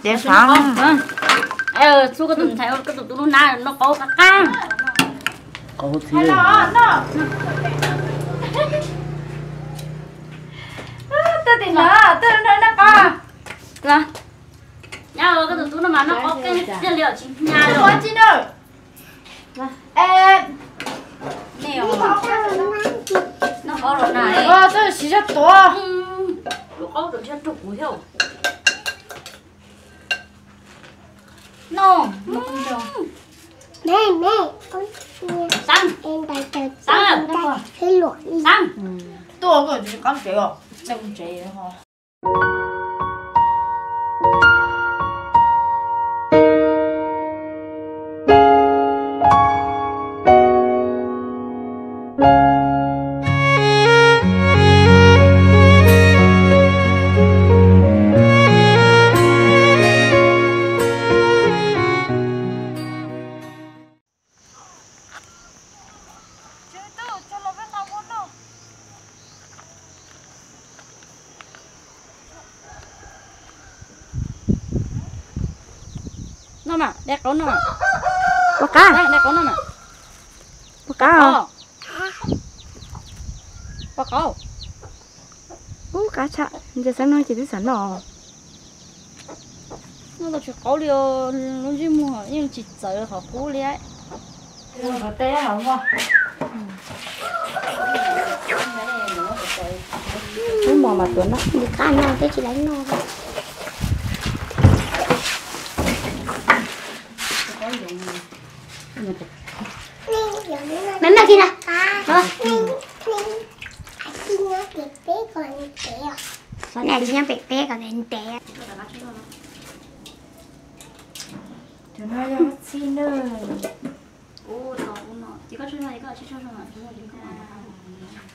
Dev xav. Txhub koj tus ntxhais, koj tus tub lub nab noj qaub qab qab. Qaub txhib. Tuaj tim no, tuaj noj qaub. Nyob koj tus tub no mas noj qaub qab tiag li os, tsis hnyav li os. Noj qaub los na. Lub qaub rau ntshe rau kuv thiab. Noj, noj qaub ntshe. Xab, Xab, Xab, tuaj koj tsis qab tsev os, tsev ho. Noj mas, de qaub noj mas. Pom qab, de qaub noj mas. Pom qab, pom qab. Ub, qab tshaj, ntshe xab no ces twb xav noj. Noj tau tsis qaub li, lub ntsej muag yeej tsis txawv qhov qub li. Lub mos mas tuav noj, nws qab no peb tsis laib noj. Maj mam kiag na. Nws tsis nyob pem peb kom ntev. Cov no yog ua txhij na.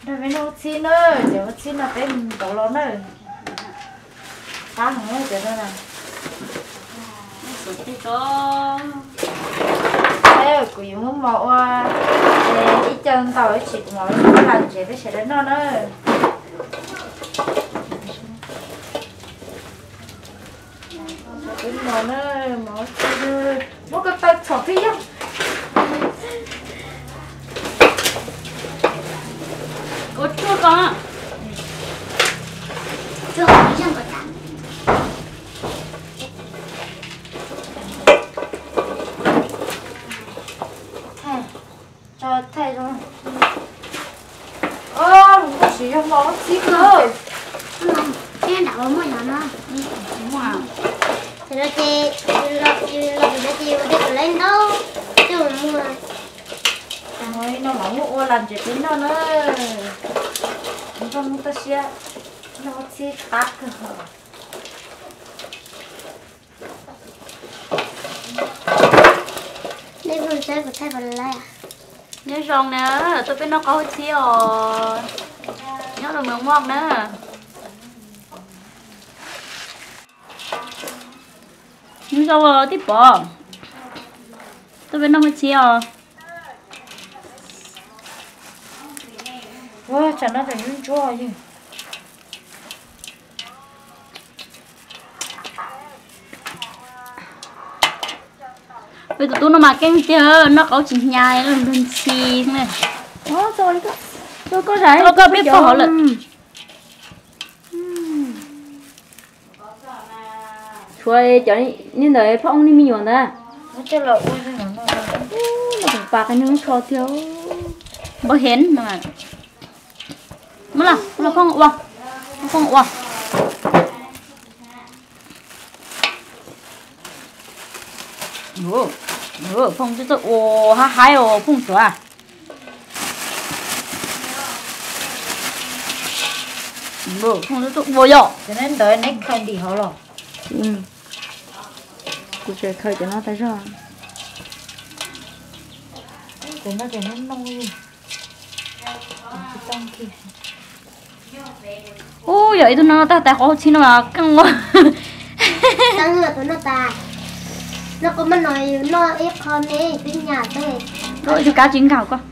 Nrog peb noj ua txhij na, cov ua txhij no peb mus ntau los na. Qab heev cov no na. Kuv yuav muab mov ua ib co ntau ib tsis kuv mam li muab lam ntsev peb sawv daws noj na. Peb mov na, mov muab ko taw txhom twb yog. Ua tsuag ko. Tso thaij zoo. Ub, siv yog mov txhib kawg. Peb nram ua muaj yog no. Tam no ces los tim no ces ua tej tus lawv ntaub coj mus muag. No mas muab ua lam ntsev peb noj na. Npaj muab toj siab, noj txhib qab kawg. Nej phooj saib kuv thaij puas laiv? Nyob zoo na, tuaj peb noj qaub txhib os. Nyob rau Mws Muaj na. Nyob zoo tij Pov, tuaj peb noj qaub txhib os. Ua tsam no tam ntsuab ntsuab yog. Peb tus tub no mas keej tiag, noj qaub tsis hnyav, nrog ntxhi ne. Koj peb pog hov lawm. Tshuav cov niag ntawd phoj ub niag me nyuam ntawd. Pas qe neeg lub tsho tiag. Npau hev no. Muab los, los phooj ua, phooj ua. Phooj twb txawj ua hab haib os phooj suav. Phooj twb txawj ua yom. Ntawd neb khaws ntim hauv los? Kuv tseem khaws cov no tas zog. Cov no ces neb noj. Ub, yog ib tug no tag tais qhov txhib no mas keej ua. Noj qhov maj no yus noj ib qho me twb nyam tag. Ib tug kab tsis nkag koj.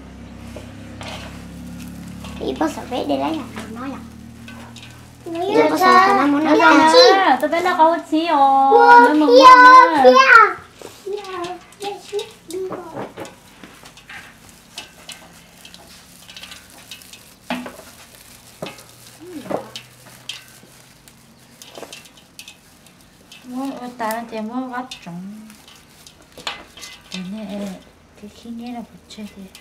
Ib pob xav peb de lab yam no yom. Nyob zoo na, tau peb noj qhov huab txhib os, nyob zoo na. Muab ua tas no ces muab vab tsoov, ces nej khib khib niab rau pov tseg ces.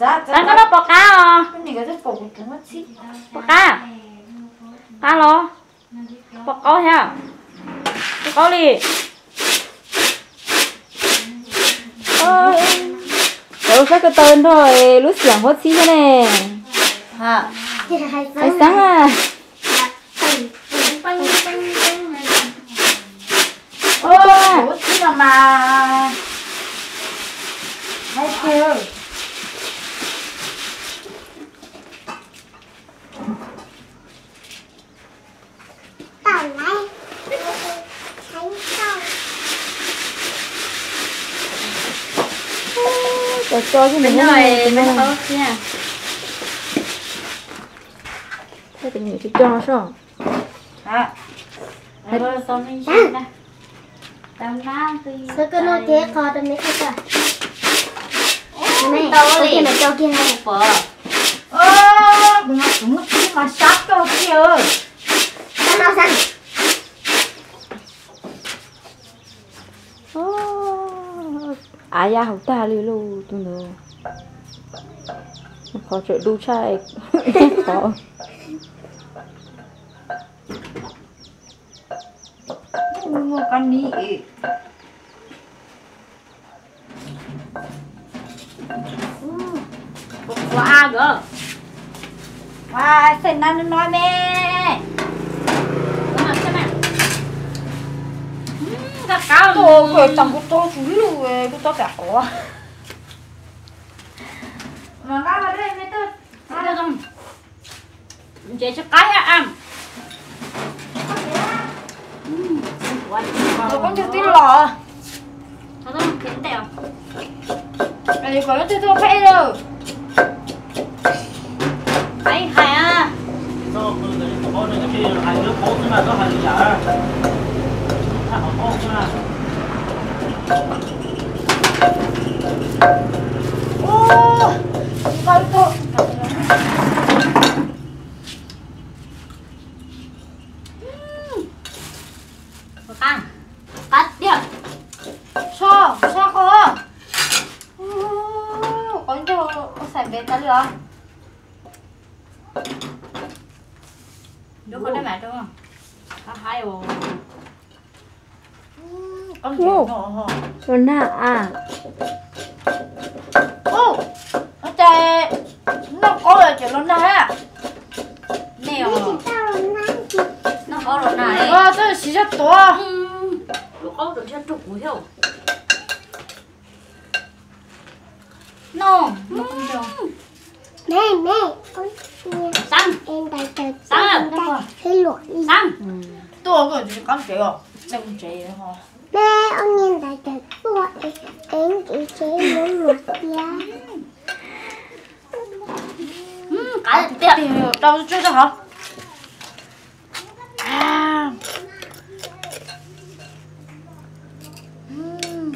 Txav, koj noj pom qab os. Pom qab, qab los, pom qaub thiab, pom qaub li. Cov lub sab ko taw nrog lub xiam huab txhib thiab ne. Hais xeeb a. Huab txhib no mas, hais tiag. Cov co xwb nws muab no, cov co no soj. Xav koj noj ces qhov rau me koj. Tau li, mas co kiag. Kuv no kuv muab tib mas sab koj kiag. Av ya hauv tag li lauj tus ntawd. Qhov tseem du tshaj qhov. Muaj kab nib. Ua a gov. Xeem na no me. Koj qab, koj txog kuv tau tsis lug lub tob pem qhov. Mas nqa ua dej me tub. Ntses tsis qab thiab a. Koj ntsug twb los. Kom leej twg tuaj pheej lawm. Hais hais a. Qab tiag. Soj, soj qhov. Qhov ncauj xaim ntev tas li os. Los nag a. Ua cas noj qaub lawm ces los nag a. Nej os, noj qaub los nag. Ua, twb siv zog tuav. Lub qaub rau thiab rau kuv thiab. No, no, me, me, Xab, Xab, Xab, tuaj koj tsis qab tsev os, nej kuv tsev ho. Me, ua niag ntawd tawm tuaj es ntim tsev luag luag tiag. Qab tiag, rau tsuag tsuag hov.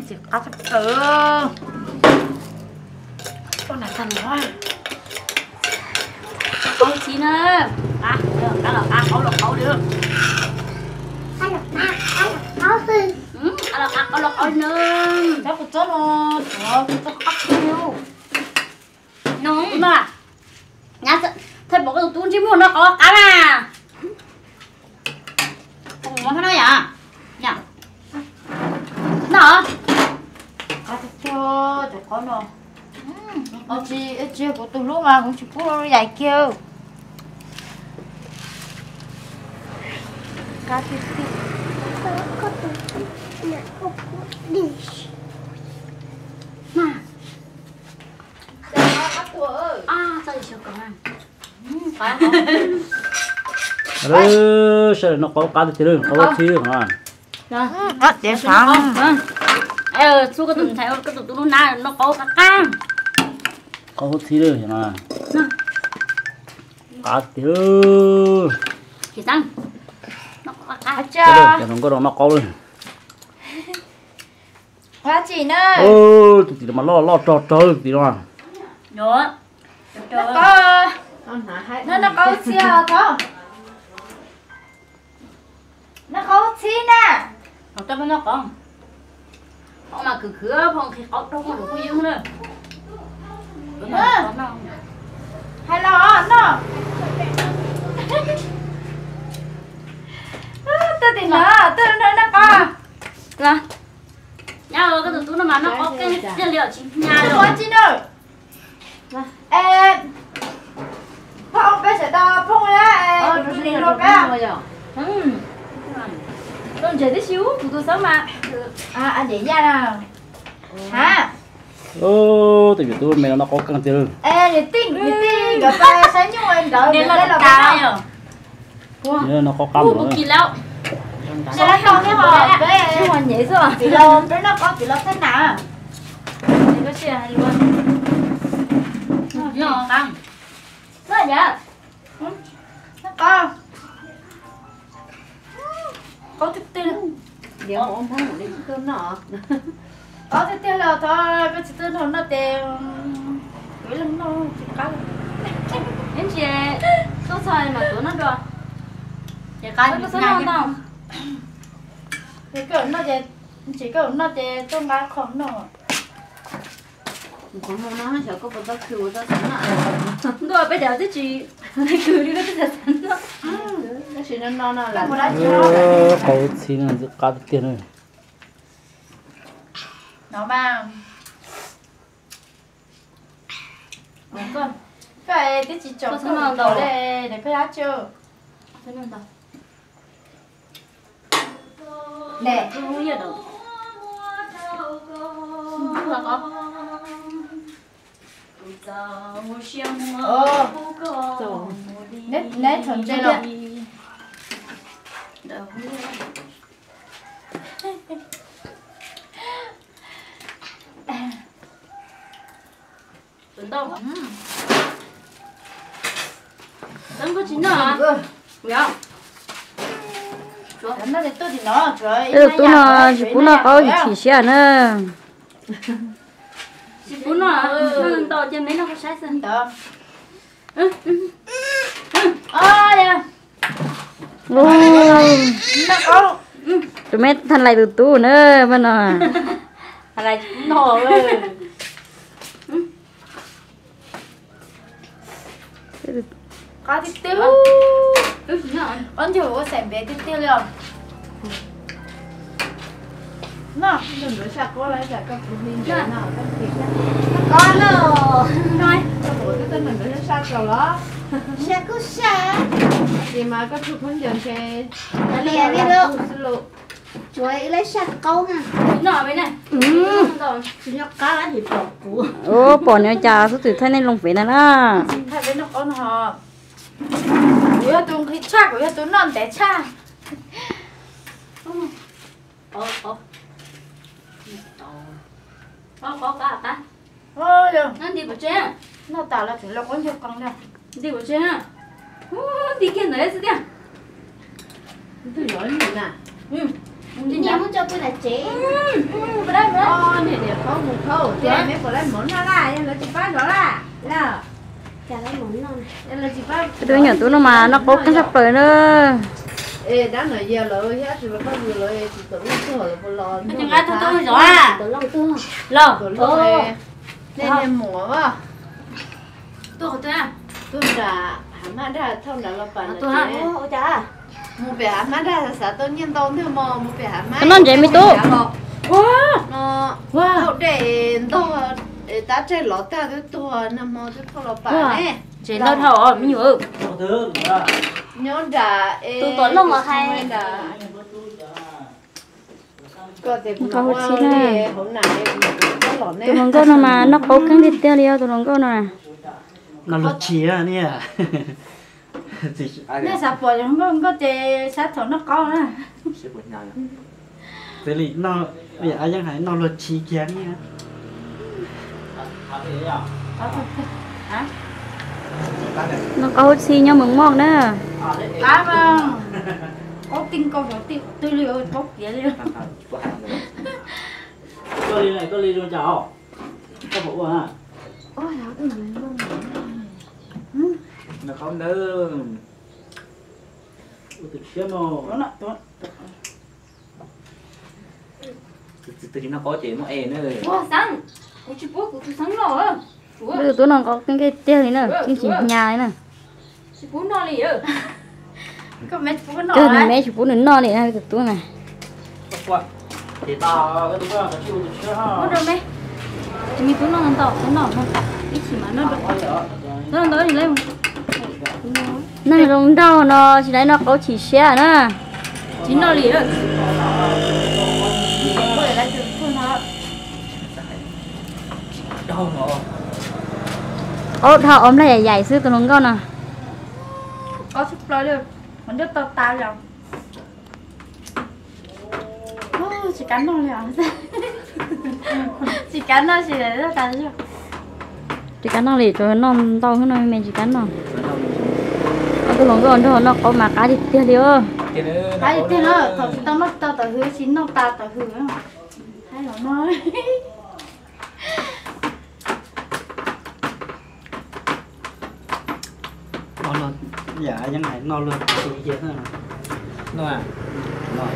Txiv qab tshaj plaws. Ua na tag los. Qaub txiv na. Qab los qab, qaub los qaub li. Qab los qab, qaub los qaub na. Cov kua txob no, cov kua txob qab tiag. No, no. Thaj pom koj tus tub ntsej muag no qab qab na. Mus no yom. No. Qab tiag tiag cov qaub no. Tsis, tsis kuv tus hlub mas kuv tsis pub yaim kiag. Sawv daws, noj qaub qab tiag tiag li, qaub txhib li. Qab tiag sav. Txhua koj tus ntxhais, koj tus tub lub nab noj qaub qab qab. Qaub txhib li. Qab tiag. Cov hluas nkauj no noj qaub li. Tus tim no mas loj loj rog rog tus tim no. Noj qaub txhib os. Noj qaub txhib na. Noj qaub mas khwv khwv, phoo nqhis qaub rau kuv phooj ywg na. Hais los noj. Tuaj tim no, tuaj noj qaub. Nyab, koj tus tub no mas noj qaub keej tiag li os, tsis hnyav li os. Es, phoo peb sawv daws phoo na, es kuv tus li luag peb. Tus ntses tib si ub, kuv tus xawb mas. Yaj na. Ha. Tus yuav tub me no noj qaub keej tiag. Es niam tij, niam tij nkawd pab saib nyuj nkawd, nkawd peb los peb noj. Noj qaub qab mus. Peb, peb noj qaub, peb los txhab nas. Noj qaub. Qaub tiag tiag. Qaub tiag tiag los thov koj tsis txawj noj no ces kuv ib leeg noj tsis qab li. Ib ntsis tuaj txog mas tuav noj dua. Ces qab noj no. Ces koj noj ces, ntsis koj noj ces tuaj nqa qho noj. Qhov muag no xyov koj puas tau khwv ua tau xav noj. Ntuj, peb cov twb tsis khwv li koj twb xav noj. Tab sis no no no lawm. Qaub txhib no ntxim qab tiag tiag na. No mas. Koj twb tsis tsom koj ntau le, koj yab tsi. Neb txhom ntse los. Tus ntau. Tus ntau tsis noj. Tus tub no tsis pub noj qaub, chim siab na. Tsis pub noj, noj ntau ces me noj qab saib xwb. Tus me tha lais tus tub na, pab no. Qab tiag tiag. Ob ncug ua xaim npev tiag tiag li os. Sab kuj sab. Ces mas koj tug khaub ncaws ntshe li li xwb lauj. Tsuav ib lub sab qaub na. Tsis nyob qab lawm, pom kuv. Pom nws cas xub txwm thaij nej loo pem na na. Kuv yog tus nqhis tshaj, kuv yog tus noj ntev tshaj. Noj tas los tseem los qaub ncaug qees li. Nti kiag ntawd xwb tiag. Nyiam muab tso pw nram tsev. Niam niam khaub mus khaub, ces me puas laij mov noj laj, yog lawv tsis pab zov laj. Tus me nyuam tub no mas noj qaub keej tshaj plaws na. Dab no yog lawv yog tsis pab lawv tsis tawm loj tuag lawv puas los. Los. Nej mus, tuaj nram hav mab dag thauj nram los pam. Mus pem hav mab dag xav tau nyiaj ntau ntag mog, mus pem hav mab. Noj ntsev me tub. No, thauj dej ntog, tab tsaig lov tag twb tuag nag hmo twb thauj los pam ne. Tsev loj dhau os me nyuam. Tus tuam looj los hais. Nqos huv txhib na. Tus hluas nkauj no mas noj qaub keeb tiag tiag li os tus hluas nkauj no. Noj luag tshis ni. Nej xav pom nkauj nkauj ces sab thaum noj qaub na. Txawm li no, yeej hais noj luag tshis kiag ni. Noj qaub huv txhib nyob Mes Moj na. Qaub tij nkaus xyov twg li, qaub piav li. Koj li zoo cas os? Koj puas ua na? Noj qaub ntawd. Ua tus tshiab no. Tus twg tsis noj qaub ces muab ev na. Ua xeeb, kuv tsis pub kuv tus xeeb noj. Tus tub noj qaub keeb tiag tiag li na, yeej tsis hnyav li na. Kawg nws me tsis pub nws noj li na tus tub na. Noj zoo nraug no tsis tau noj qaub chim siab na. Tsis noj li. Qaub dhau os, nplaj yaim yaim xwb tus hluas nkauj no. Qaub tshaj plaws li, qhov ncauj to tas li. Tsis kav noj li os. Tsis kav noj, tsis tas. Tsis kav noj li, tsuas noj ntau xwb no me tsis kav noj. Ob tug hluas nkauj nrog noj qaub mas qab tiag tiag li os. Qab tiag tiag na, thaum tsis tau noj tau tawm hws, tsis noj tas tawm hws. Haib los noj. Noj luag, yam yeej hais noj luag tshis kiag xwb. Noj, noj,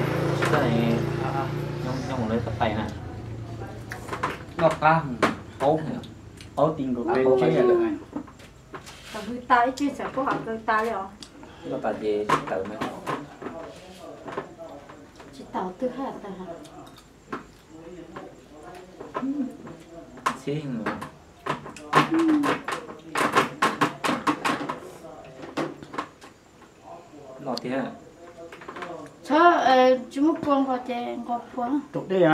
noj mus lawv tau pais na. Noj qab, qaub, qaub ti nkaus pes tseb. Tawm hws tas ib tsam txawm kuj qhov kaw tas li os. Noj tas ces tsis tawm na. Tsis tau twg hais tawm. Txhib. Noj tiag. Tsis muaj kua nqos ces nqos kua. Tus dej,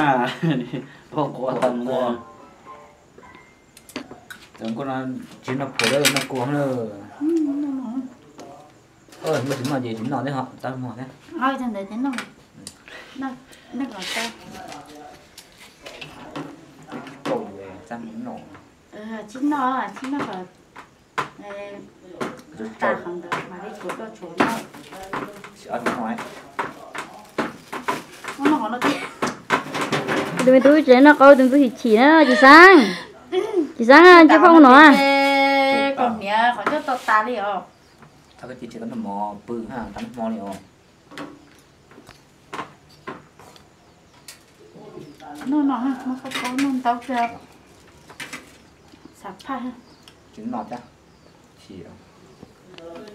nqos kua tau nqos. Tsis noj kua, noj kua na. Noj tsis noj ces tsis noj thiab ho, txaj muag thiab. Tsis noj, tsis noj kom tas qhov ntawd mas li kuv tuaj tshuav noj. Tus me tub tseem noj qaub, tus me tub chim chim na, Tsis Xeeb. Tsis Xeeb, ntsej phauj no. Kaus hniav qhov ncauj to tas li os. Tsis tau noj mov pw, tsis tau noj hmo li os. Noj no, noj ntau kawg, xav phaj. Tsis noj thiab.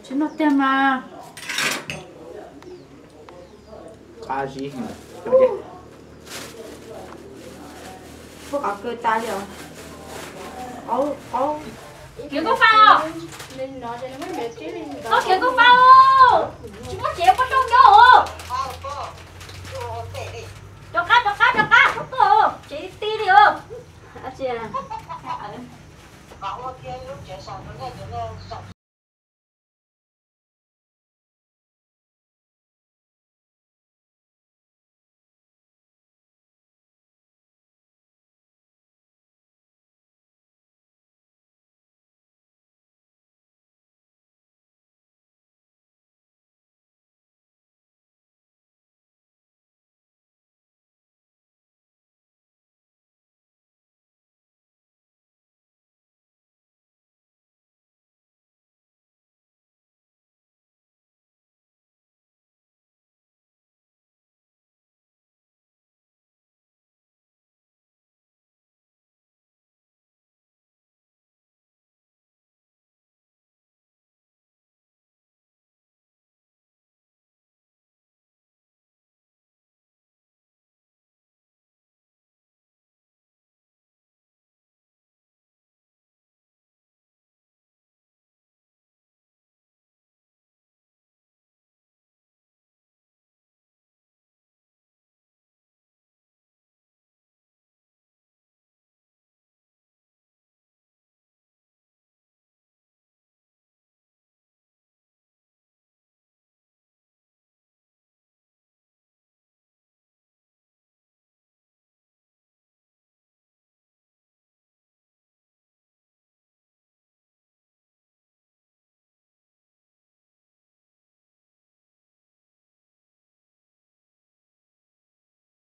Tsis noj tiag mas. Qab zib. Puab qhov kaw tas li os. Khiav nkauj fa os. Koj khiav nkauj fa os. Tsis muaj tsev puab rooj nyob os. Rov qab, rov qab, rov qab, puab tuaj os, tsev ti li os.